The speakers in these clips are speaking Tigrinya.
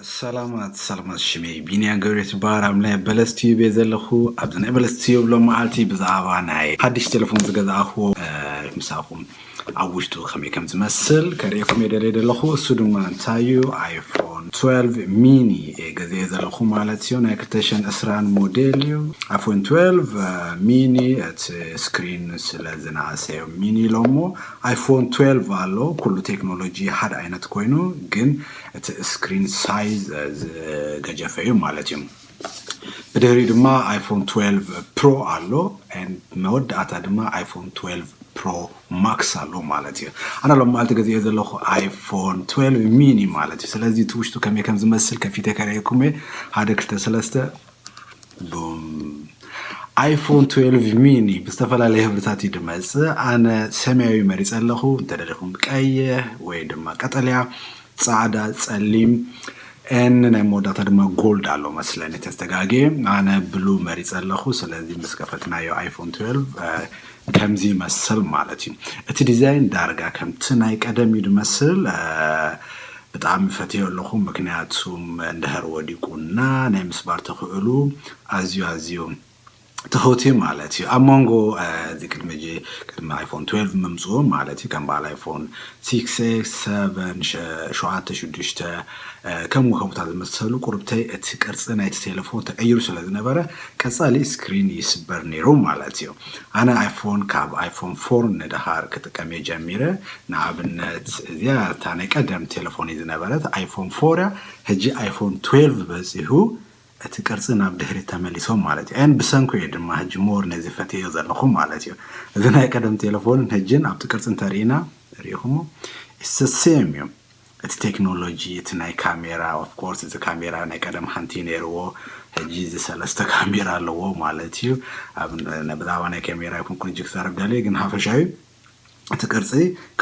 ሰላማት ሰላማት፣ ሽመይ ቢንያም ገብረ ትበሃል። ኣብ ናይ በለስ ቲዩብ እየ ዘለኹ። ኣብዚ ናይ በለስ ቲዩብ ሎም መዓልቲ ብዛዕባ ናይ ሓድሽ ቴሌፎን ዝገዛእኽዎ፣ እ፣ ምሳኹም ኣብ ውሽጡ ከመይ ከም ዝመስል ከርእየኩም እየ ደልየ ዘለኹ። እሱ ድማ እንታይ እዩ? ኣይፎን ትዌልቭ ሚኒ እየ ገዚኤ ዘለኹ ማለት እዩ። ናይ ክልተ ሽሕን ዕስራን ሞዴል እዩ። ኣይፎን ትዌልቭ፣ እ፣ ሚኒ፣ እቲ ስክሪን ስለ ዝነኣሰ እዮም ሚኒ ኢሎሞ። ኣይፎን ትዌልቭ ኣሎ፣ ኩሉ ቴክኖሎጂ ሓደ ዓይነት ኮይኑ፣ ግን እቲ ስክሪን ሳይዝ፣ እ፣ ዝገጀፈ እዩ ማለት እዩ። ብድሕሪኡ ድማ ኣይፎን ትዌልቭ ፕሮ ኣሎ፣ and መወዳእታ ድማ ኣይፎን ትዌልቭ ፕሮ ማክስ ኣሎ ማለት እዩ። ኣነ ሎም መዓልቲ ገዚኤ ዘለኹ ኣይፎን ትዌልቭ ሚኒ ማለት እዩ። ስለዚ እቲ ውሽጡ ከመይ ከም ዝመስል ከፊተ ከርእየኩም እየ። ሓደ፣ ክልተ፣ ሰለስተ፣ ቡም። ኣይፎን ትዌልቭ ሚኒ ብዝተፈላለየ ሕብርታት እዩ ዝመጽእ። ኣነ ሰማያዊ መሪጸ ኣለኹ። እንተደሊኹም ቀይሕ ወይ ድማ ቀጠልያ፣ ጻዕዳ፣ ጸሊም፣ ኤን ናይ መወዳእታ ድማ ጎልድ ኣሎ መስለኒ ተስተጋግየ። ኣነ ብሉ መሪጸ ኣለኹ። ስለዚ ምስ ከፈትናዮ ኣይፎን ትዌልቭ፣ እ፣ ከምዚ ይመስል ማለት እዩ። እቲ ዲዛይን ዳርጋ ከምቲ ናይ ቀደም እዩ ዝመስል። እ፣ ብጣዕሚ ፈትዮ ኣለኹ፣ ምክንያቱም እንድሕር ወዲቁና ናይ ምስባር ተኽእሉ ኣዝዩ ኣዝዩ ትሑት እዩ ማለት እዩ። ኣብ መንጎ፣ እ፣ እዚ ቅድሚ ሕጂ፣ ቅድሚ ኣይፎን ትዌልቭ ምምፅኡ ማለት እዩ፣ ከም በዓል ኣይፎን ሲክስ ኤስ፣ ሰቨን፣ ሸ-፣ ሸውዓተ፣ ሽዱሽተ፣ እ፣ ከምኡ ከምኡታት ዝመሰሉ ቁርብተይ እቲ ቅርፂ ናይቲ ቴሌፎን ተቀይሩ ስለ ዝነበረ ቀፃሊ ስክሪን ይስበር ነይሩ ማለት እዩ። ኣነ ኣይፎን ካብ ኣይፎን ፎር ንደሃር ክጥቀም እየ ጀሚረ። ንኣብነት እዚኣ እታ ናይ ቀደም ቴሌፎን እዩ ዝነበረት ኣይፎን ፎር እያ። ሕጂ ኣይፎን ትዌልቭ በፂሑ እቲ ቅርፂ ናብ ድሕሪት ተመሊሶም ማለት እዩ። And ብሰንኩ እየ ድማ ሕጂ ሞር ነዚ ፈትዮ ዘለኹ ማለት እዩ። እዚ ናይ ቀደም ቴሌፎንን ሕጅን ኣብቲ ቅርፂ እንተርኢና ርኢኹሞ፣ it's the same እዩ። እቲ ቴክኖሎጂ፣ እቲ ናይ ካሜራ፣ of course፣ እዚ ካሜራ ናይ ቀደም ሓንቲ ነይርዎ፣ ሕጂ እዚ ሰለስተ ካሜራ ኣለዎ ማለት እዩ። ኣብ፣ ብዛዕባ ናይ ካሜራ ይኩን ኩንጂ ክዛረብ ደልየ፣ ግን ሓፈሻዊ እቲ ቅርፂ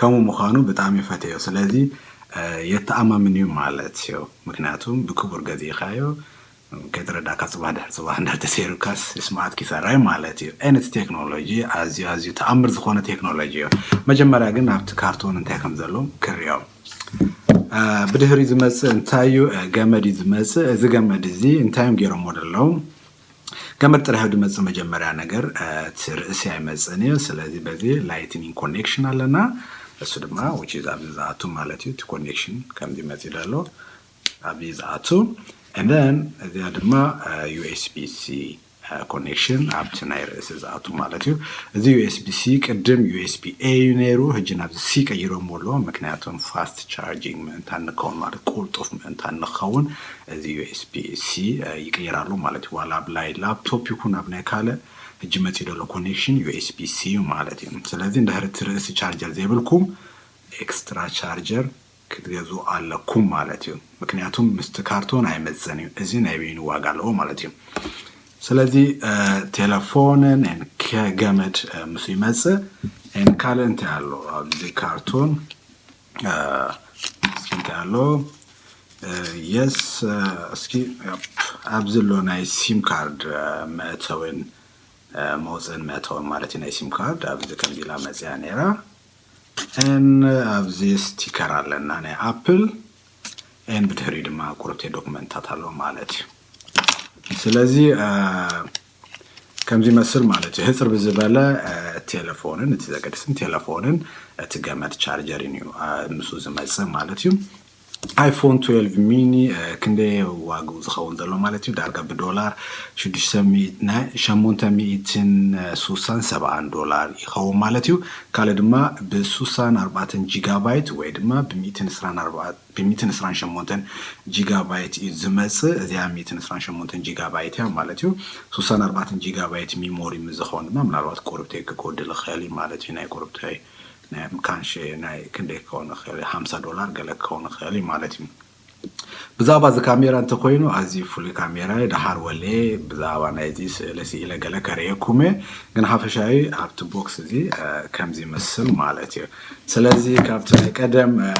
ከምኡ ምዃኑ ብጣዕሚ ፈተዮ። ስለዚ፣ እ፣ የተኣማምን እዩ ማለት እዩ። ምክንያቱም ብክቡር ገዚእኻዮ፣ ከይተረዳእካ ጽባሕ ድሕሪ ጽባሕ እንዳተሰይሩካስ ስማዓት ኪሳራ እዩ ማለት እዩ። And እቲ ቴክኖሎጂ ኣዝዩ፣ ኣዝዩ ተኣምር ዝኾነ ቴክኖሎጂ እዩ። መጀመርያ ግን ኣብቲ ካርቶን እንታይ ከም ዘሎ ክርእዮ። እ፣ ብድሕሪ ዝመጽእ እንታይ እዩ? እ፣ ገመድ እዩ ዝመጽእ። እዚ ገመድ እዚ እንታይ እዮም ገይሮምዎ ዘለዉ? ገመድ ጥራሕ እዩ ዝመጽእ መጀመርያ ነገር፣ እ፣ እቲ ርእሲ ኣይመጽእን እዩ። ስለዚ በዚ ላይትኒንግ ኮኔክሽን ኣለና። እሱ ድማ which is ኣብዚ ዝኣቱ ማለት እዩ። እቲ ኮኔክሽን ከምዚ መጺኡ ኣሎ፣ ኣብዚ ዝኣቱ። And then እዚኣ ድማ፣ እ፣ ዩ ኤስ ቢ ሲ፣ እ፣ ኮኔክሽን ኣብቲ ናይ ርእሲ ዝኣቱ ማለት እዩ። እዚ ዩ ኤስ ቢ ሲ ቅድም ዩ ኤስ ቢ ኤ እዩ ነይሩ፣ ሕጂ ናብዚ ሲ ቀይሮምዎ ኣለዉ። ምክንያቱም ፋስት ቻርጂንግ ምእንታን ንኸውን ማለት ቅልጡፍ ምእንታን ንኸውን እዚ ዩ ኤስ ቢ ሲ፣ እ፣ ይቅየር ኣሎ ማለት እዩ። ዋላ ኣብ ናይ ላፕቶፕ ይኩን ኣብ ናይ ካልእ ሕጂ መጺኡ ዘሎ ኮኔክሽን ዩ ኤስ ቢ ሲ እዩ ማለት እዩ። ስለዚ እንድሕር እቲ ርእሲ ቻርጀር ዘይብልኩም ኤክስትራ ቻርጀር ክትገዝኡ ኣለኩም ማለት እዩ። ምክንያቱም ምስቲ ካርቶን ኣይመጽእን እዩ። እዚ ናይ በይኑ ዋጋ ኣለዎ ማለት እዩ። ስለዚ፣ እ፣ ቴሌፎንን ኤን ከ-፣ ገመድ፣ እ፣ ምስ ይመጽእ፣ ኤን ካልእ እንታይ ኣሎ ኣብዚ ካርቶን? እ፣ እስኪ እንታይ ኣሎ? እ፣ የስ፣ እ፣ እስኪ፣ ያፕ፣ ኣብዚ ኣሎ ናይ ሲም ካርድ፣ እ፣ መእተዊን፣ እ፣ መውፅእን መእተዊን ማለት እዩ። ናይ ሲም ካርድ ኣብዚ ከምዚ ኢላ መፅያ ነይራ። ኤን ኣብዚ ስቲከር ኣለና ናይ ኣፕል። ኤን ብድሕሪኡ ድማ ቁርብተይ ዶክመንታት ኣሎ ማለት እዩ። ስለዚ፣ እ፣ ከምዚ ይመስል ማለት እዩ። ህፅር ብዝበለ፣ እ፣ ቴሌፎንን እቲ ዘገድስን ቴሌፎንን እቲ ገመድ ቻርጀርን እዩ፣ እ፣ ምስኡ ዝመፅእ ማለት እዩ። ኣይፎን ትዌልቭ ሚኒ፣ እ፣ ክንደይ ዋግኡ ዝኸውን ዘሎ ማለት እዩ? ዳርጋ ብዶላር ሽዱሽተ ሚእቲ፣ ናይ ሸሞንተ ሚእትን ሱሳን ሰብዓን ዶላር ይኸውን ማለት እዩ። ካልእ ድማ ብሱሳን ኣርባዕተን ጂጋባይት ወይ ድማ ብሚእትን ዕስራን ኣርባዕተን፣ ብሚእትን ዕስራን ሸሞንተን ጂጋባይት እዩ ዝመጽእ። እዚኣ ሚእትን ዕስራን ሸሞንተን ጂጋባይት እያ ማለት እዩ። ሱሳን ኣርባዕተን ጂጋባይት ሚሞሪ ምስ ዝኸውን ድማ ምናልባት ቁርብተይ ክጎድል ይኽእል እዩ ማለት እዩ። ናይ ቁርብተይ ናይ ካንሸ ናይ ክንደይ ክኸውን ይኽእል እዩ? ሓምሳ ዶላር ገለ ክኸውን ይኽእል እዩ ማለት እዩ። ብዛዕባ እዚ ካሜራ እንተኮይኑ ኣዝዩ ፍሉይ ካሜራ እዩ። ደሓር ወለ ብዛዕባ ናይዚ ስእለ ስኢለ ገለ ከርእየኩም እየ። ግን ሓፈሻዊ ኣብቲ ቦክስ እዚ፣ እ፣ ከምዚ ይመስል ማለት እዩ። ስለዚ ካብቲ ናይ ቀደም፣ እ፣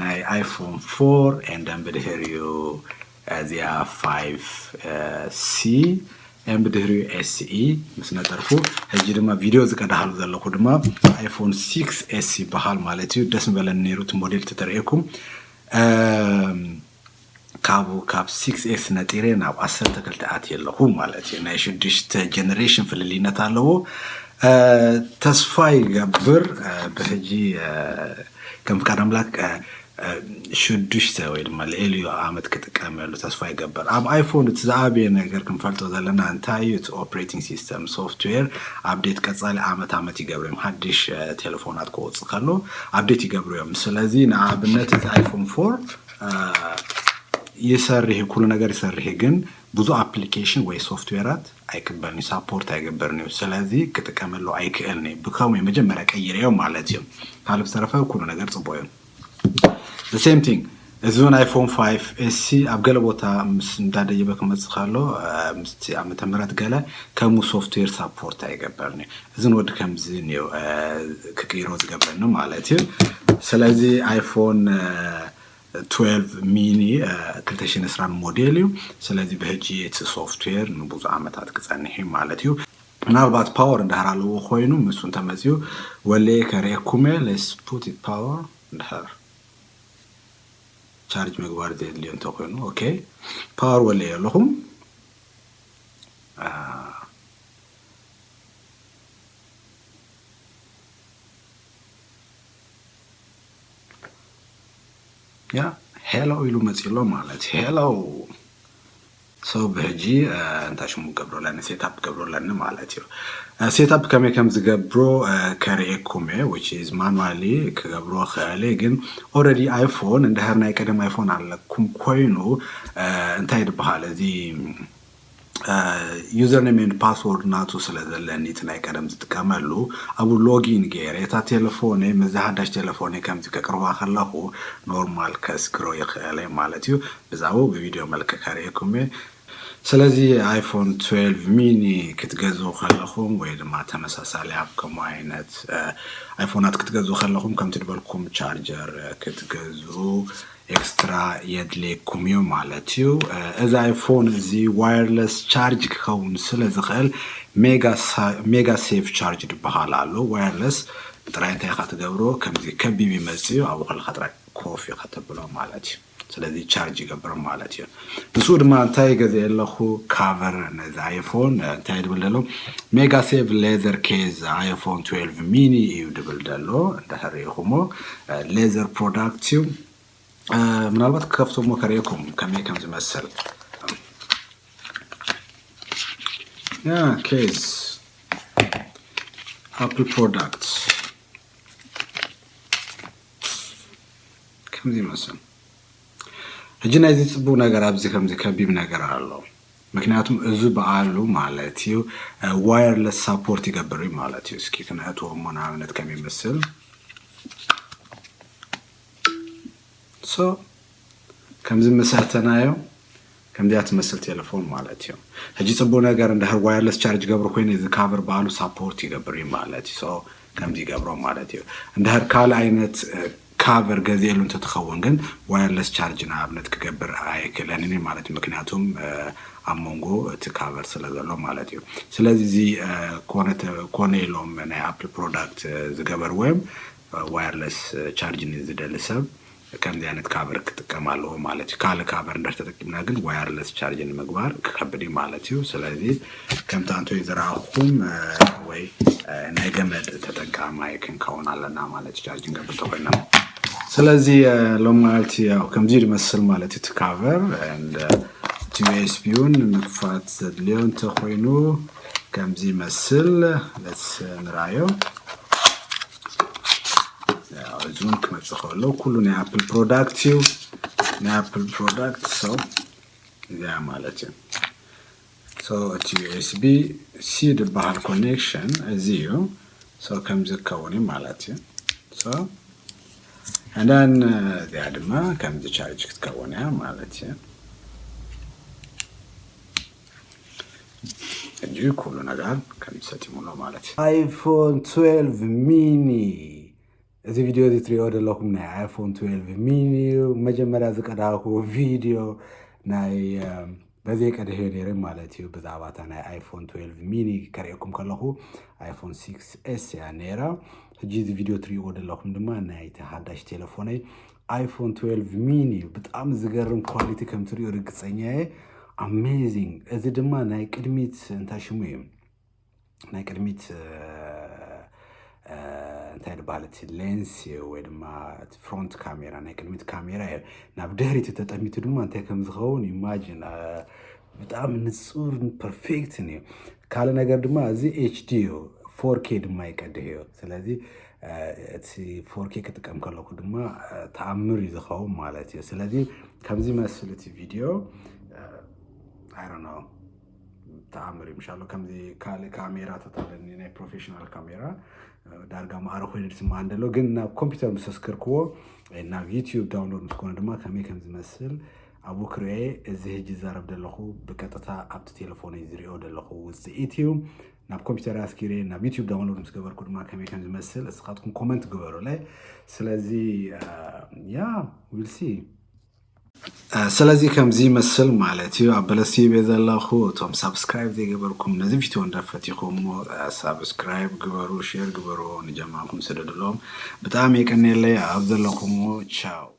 ናይ ኣይፎን ፎር and then ብድሕሪኡ እዚኣ ፋይቭ፣ እ፣ ሲ and ብድሕሪኡ ኤስ ኢ ምስ ነጠርኩ፣ ሕጂ ድማ ቪድዮ ዝቀዳሃሉ ዘለኹ ድማ ኣይፎን ሲክስ ኤስ ይበሃል ማለት እዩ። ደስ ምበለኒ ነይሩ እቲ ሞዴል ተተርእየኩም። እም፣ ካብኡ ካብ ሲክስ ኤስ ነጢረ ናብ ዓሰርተ ክልተ ኣትየ ኣለኹ ማለት እዩ። ናይ ሽዱሽተ ጀነሬሽን ፍልልይነት ኣለዎ። ተስፋ ይገብር ብሕጂ ከም ፍቃድ ኣምላክ ሽዱሽተ ወይ ድማ ልዕሊኡ ዓመት ክጥቀመሉ ተስፋ ይገብር። ኣብ ኣይፎን እቲ ዝዓበየ ነገር ክንፈልጦ ዘለና እንታይ እዩ? እቲ ኦፕሬቲንግ ሲስተም ሶፍትዌር ኣፕዴት ቀፃሊ ዓመት ዓመት ይገብሩ እዮም። ሓድሽ ቴሌፎናት ክወፅ ከሎ ኣፕዴት ይገብሩ እዮም። ስለዚ ንኣብነት እዚ ኣይፎን ፎር ይሰርሕ ኩሉ ነገር ይሰርሕ፣ ግን ብዙ ኣፕሊኬሽን ወይ ሶፍትዌራት ኣይቅበልን፣ ሳፖርት ኣይገብርን እዩ። ስለዚ ክጥቀመሉ ኣይክእልን እዩ። ብከምኡ መጀመርያ ቀይረዮ ማለት እዩ። ካልእ ብዝተረፈ ኩሉ ነገር ፅቡቅ እዩ። ሴም ቲንግ እዚ እውን ኣይፎን ፋይቭ ኤስ ሲ ኣብ ገለ ቦታ ምስ እንዳደየበ ክመፅእ ከሎ ምስቲ ዓመተ ምህረት ገለ ከምኡ ሶፍትዌር ሳፖርት ኣይገብርን እዩ። እዝን ወዲ ከምዚ እኒኦ ክቅይሮ ዝገብረኒ ማለት እዩ። ስለዚ ኣይፎን ትዌልቭ ሚኒ ክልተ ሽሕን ዕስራን ሞዴል እዩ። ስለዚ ብሕጂ እቲ ሶፍትዌር ንብዙ ዓመታት ክፀንሕ እዩ ማለት እዩ። ምናልባት ፓወር እንዳሃር ኣለዎ ኮይኑ ምስ እንተመፅኡ ወለየ ከርእየኩም let's put it power እንዳሃር ቻርጅ ምግባር ዘድልዮ እንተኮይኑ okay ፓወር ወለየ ኣለኹም። ያ ሄሎ ኢሉ መፂሎ ማለት ሄሎ ሰው ብሕጂ እንታይ ሽሙ ገብሮ ኣለኒ ሴታፕ ገብሮ ኣለኒ ማለት እዩ። ሴታፕ ከመይ ከም ዝገብሮ ከርእየኩም እየ which is manually ክገብሮ ክእል እየ። ግን already ኣይፎን እንድሕር ናይ ቀደም ኣይፎን ኣለኩም ኮይኑ እንታይ ዝበሃል እዚ username and password ናቱ ስለ ዘለኒ እቲ ናይ ቀደም ዝጥቀመሉ ኣብኡ ሎጊን ገይረ እታ ቴሌፎነይ ምስዛ ሓዳሽ ቴሌፎነይ ከምዚ ከቅርባ ከለኹ ኖርማል ከስግሮ ይኽእል እየ ማለት እዩ። ብዛብኡ ብቪድዮ መልክዕ ከርእየኩም እየ። ስለዚ ኣይፎን ትዌልቭ ሚኒ ክትገዝኡ ከለኹም ወይ ድማ ተመሳሳሊ ኣብ ከምኡ ዓይነት ኣይፎናት ክትገዝኡ ከለኹም ከምቲ ዝበልኩም ቻርጀር ክትገዝኡ ኤክስትራ የድልየኩም እዩ ማለት እዩ። እዚ ኣይፎን እዚ ዋየርለስ ቻርጅ ክኸውን ስለ ዝኽእል ሜጋ ሴፍ ቻርጅ ዝበሃል ኣሎ። ዋየርለስ ጥራይ እንታይ ኢኻ ትገብሮ? ከምዚ ከቢብ ይመጽእ እዩ፣ ኣብኡ ከለኻ ጥራይ ኮፍ ኢኻ ተብሎ ማለት እዩ። ስለዚ ቻርጅ ይገብር ማለት እዩ። ንሱ ድማ እንታይ ገዚአ ኣለኹ ካቨር ነዚ ኣይፎን እንታይ ድብል ደሎ ሜጋ ሴፍ ሌዘር ኬዝ ኣይፎን ትዌልቭ ሚኒ እዩ ድብል ደሎ እንድሕር ርኢኹሞ ሌዘር ፕሮዳክት እዩ። ምናልባት ክከፍቶ እሞ ከርእየኩም ከመይ ከም ዝመስል። ያ ኬዝ ኣፕል ፕሮዳክት ከምዚ ይመስል። ሕጂ ናይዚ ፅቡቅ ነገር ኣብዚ ከምዚ ከቢብ ነገር ኣሎ። ምክንያቱም እዚ በዓሉ ማለት እዩ ዋየርለስ ሳፖርት ይገብር እዩ ማለት እዩ። እስኪ ክነእትዎ እሞ ንኣብነት ከም ይመስል so ከምዚ መሳተናዮ ከምዚኣ ትመስል ቴሌፎን ማለት እዩ። ሕጂ ፅቡቅ ነገር እንድሕር ዋየርለስ ቻርጅ ገብር ኮይኑ እዚ ካቨር በዓሉ ሳፖርት ይገብር እዩ ማለት እዩ። So ከምዚ ይገብሮ ማለት እዩ። እንድሕር ካልእ ዓይነት ካቨር ገዚኤሉ እንተትኸውን ግን ዋየርለስ ቻርጅ ንኣብነት ክገብር ኣይክእለንን እዩ ማለት እዩ። ምክንያቱም ኣብ መንጎ እቲ ካቨር ስለ ዘሎ ማለት እዩ። ስለዚ እዚ ኮነ ኢሎም ናይ ኣፕል ፕሮዳክት ዝገበርዎ እዮም ዋየርለስ ቻርጅ ንዝደሊ ሰብ ከምዚ ዓይነት ካቨር ክጥቀም ኣለዎ ማለት እዩ። ካልእ ካቨር እንድሕር ተጠቂምና ግን ዋየርለስ ቻርጅ ንምግባር ክከብድ እዩ ማለት እዩ። ስለዚ ከምቲ ኣንቶይ ዝረኣኹም ወይ ናይ ገመድ ተጠቃማይ ክንከውን ኣለና ማለት እዩ። ቻርጅ ንገብር ተኮይና ስለዚ ሎማዓልቲ ያው ከምዚ ዝመስል ማለት እዩ። ካቨር ቲ ዩኤስቢ እውን ንምክፋት ዘድልዮ እንተኮይኑ ከምዚ ይመስል። ለስ ንርኣዮ እዚ እውን ክመፅእ ከሎ ኩሉ ናይ ኣፕል ፕሮዳክት እዩ። ናይ ኣፕል ፕሮዳክት ሰው እዚኣ ማለት እዩ። እቲ ዩኤስቢ ሲ ዝበሃል ኮኔክሽን እዚ እዩ። ከምዚ ክከውን እዩ ማለት እዩ። And then እዚኣ ድማ ከምዚ ቻርጅ ክትከውን እያ ማለት እዩ። ሕጂ ኩሉ ነገር ከምዚ ሰቲሙሎ ማለት እዩ። ኣይፎን ትዌልቭ ሚኒ እዚ ቪድዮ እዚ ትሪኦ ዘለኹም ናይ ኣይፎን ትዌልቭ ሚኒ እዩ። መጀመርያ ዝቀዳኹ ቪድዮ ናይ በዘይ ቀድሕዮ ነይረ ማለት እዩ። ብዛዕባ እታ ናይ ኣይፎን ትዌልቭ ሚኒ ከርእየኩም ከለኹ ኣይፎን ሲክስ ኤስ እያ ነይራ። ሕጂ እዚ ቪድዮ ትሪእዎ ዘለኹም ድማ ናይቲ ሓዳሽ ቴሌፎነይ ኣይፎን ትዌልቭ ሚኒ እዩ። ብጣዕሚ ዝገርም ኳሊቲ ከም ትሪኡ ርግፀኛ እየ። ኣሜዚንግ። እዚ ድማ ናይ ቅድሚት እንታይ ሽሙ እዩ? ናይ ቅድሚት እንታይ ድበሃል እቲ ሌንስ እዩ ወይ ድማ ፍሮንት ካሜራ ናይ ቅድሚት ካሜራ እዩ። ናብ ድሕሪት ተጠሚቱ ድማ እንታይ ከም ዝኸውን ኢማጂን። ብጣዕሚ ንፁር ፐርፌክትን እዩ። ካልእ ነገር ድማ እዚ ኤች ዲ እዩ። ፎር ኬ ድማ ይቀድህ እዩ። ስለዚ እቲ ፎር ኬ ክጥቀም ከለኩ ድማ ተኣምር እዩ ዝኸውን ማለት እዩ። ስለዚ ከምዚ መስል እቲ ቪድዮ። I don't know፣ ተኣምር እዩ። ምሻሎ ከምዚ ካልእ ካሜራታት ኣለኒ ናይ ፕሮፌሽናል ካሜራ ዳርጋ ማዕረ ኮይኑ ዝስምዓን ዘሎ ግን ናብ ኮምፒውተር ምስ ኣስከርክዎ ናብ ዩቲዩብ ዳውንሎድ ምስ ኮነ ድማ ከመይ ከም ዝመስል ኣብኡ ክርኤ። እዚ ሕጂ ዝዛረብ ዘለኹ ብቀጥታ ኣብቲ ቴሌፎነይ ዝሪኦ ዘለኹ ውፅኢት እዩ። ናብ ኮምፒውተር ኣስኪሬ ናብ ዩቲዩብ ዳውንሎድ ምስ ገበርኩ ድማ ከመይ ከም ዝመስል እስኻትኩም ኮመንት ግበሩለይ። ስለዚ ያ ዊል ሲ። ስለዚ ከምዚ ይመስል ማለት እዩ። ኣብ በለስ ቲቪ ዘለኹ እቶም ሳብስክራይብ ዘይገበርኩም ነዚ ቪድዮ እንዳፈቲኹም ሳብስክራይብ ግበሩ፣ ሼር ግበሩ፣ ንጀማኹም ስደድሎም። ብጣዕሚ የቀንየለይ ኣብ ዘለኹምዎ። ቻው።